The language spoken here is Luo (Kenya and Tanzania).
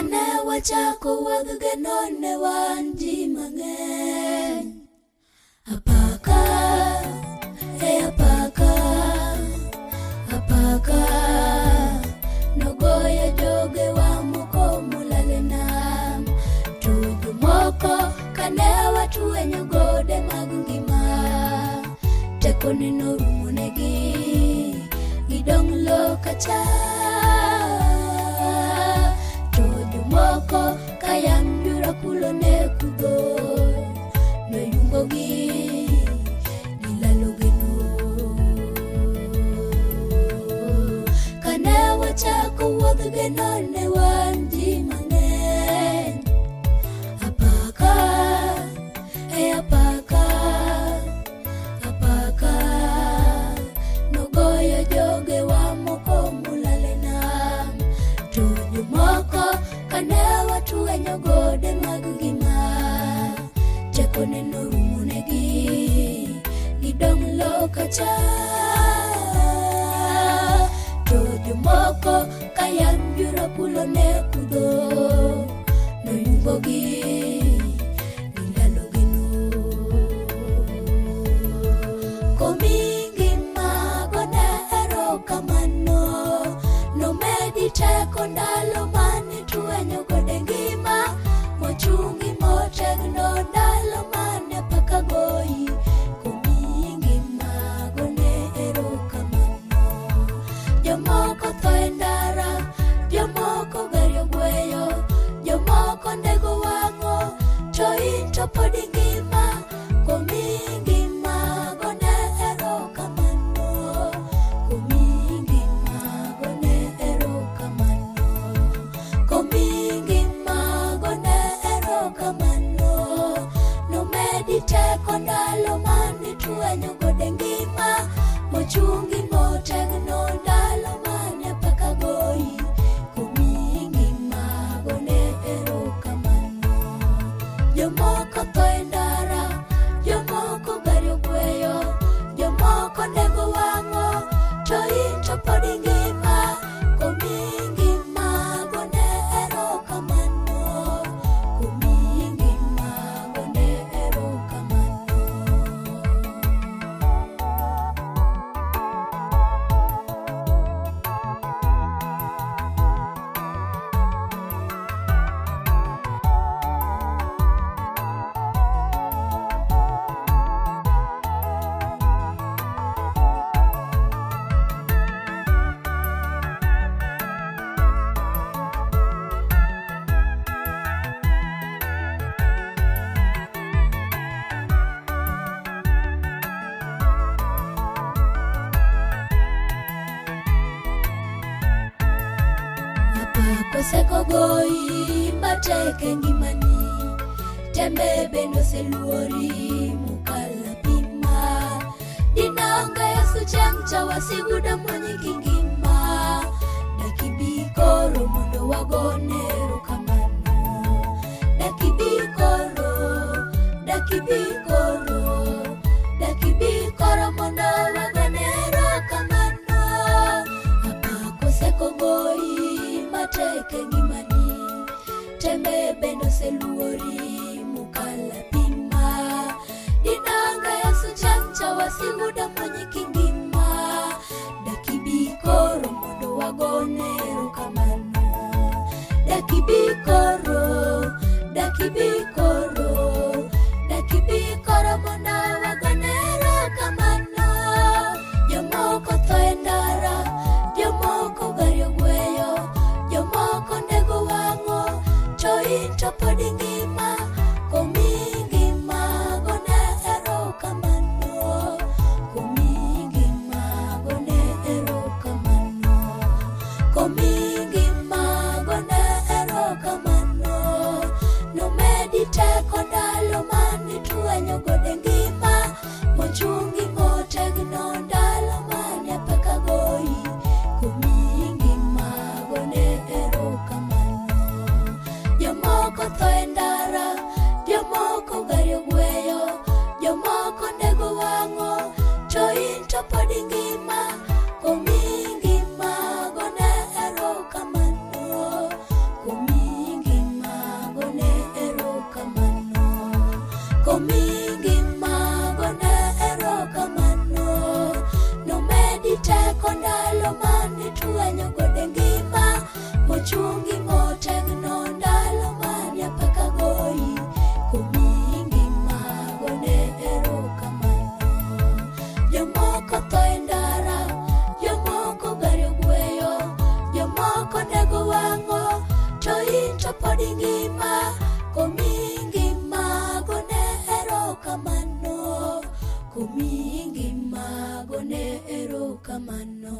Kane wachako wuodh geno ne wan ji mang'eny. Apaka, e apaka, apaka nogoyo jogewa moko molal e nam. To jomoko kane watwenyo gode mag ngima, tekone norumonegi, gidong' loka cha. To jomoko ka yamb rakulo ne kudho, noyumbogi gilalo geno. Kane wachako wuodh geno ne wan ji mang'eny. Apaka, e apaka, apaka nogoyo jogewa moko molal e nam. To jomoko kane watwenyo gode mag ngima, tekone norumonegi, gidong' loka cha. To jomoko ka yamb rakulo ne kudho, noyumbogi gilalo geno. Komi ngima gone erokamano, nomedi teko ndalo mane twenyo gode ngima, mochungi motegno ndalo mane apaka goyi. Komi ngima gone erokamano. Jomoko tho e ndara, jomoko gari ogweyo, jomoko ndego wang'o, to in to pod ingima. Komi ngima gone erokamano. Komi ngima gone erokamano. Komi ngima gone erokamano. Nomedi teko ndalo mane twenyo gode ngima, mochungi motegno ndalo mane apaka goyi. Komi ngima gone erokamano. Jomoko tho e ndara, jomoko gari ogweyo, jomoko ndego wang'o, to in to pod ingima. Komi ngima gone erokamano. Komi ngima gone erokamano. Apaka osekogoyi matek e ngimani, tembe bende oseluori mokalo apima. Dinanga Yesu chieng' cha wasigu damonyi kingima, dakibi koro mondo wagone erokamano. Dakibi koro, dakibi koro, dakibi koro mondo wagone erokamano. Apaka osekogoyi matek e ngimani, tembe bende oseluori mokalo apima. Dinanga Yesu chieng' cha wasigu damonyi kingima, dakibi koro mondo wagone erokamano. Dakibi koro, dakibi koro, dakibi koro mondo wagone erokamano. Jomoko tho e ndara, jomoko gari ogweyo, jomoko ndego wang'o, to in to pod ingima. Komi ngima gone erokamano. Komi ngima gone erokamano. Komi ngima gone erokamano. Nomedi teko ndalo mane twenyo gode ngima, mochungi motegno ndalo mane apaka goyi. Komi ngima gone erokamano. Jomoko tho e ndara, jomoko gari ogweyo, jomoko ndego wang'o, to in to pod ingima. Komi ngima gone erokamano. Pod ingima, komi ngima gone erokamano. Komi ngima gone erokamano.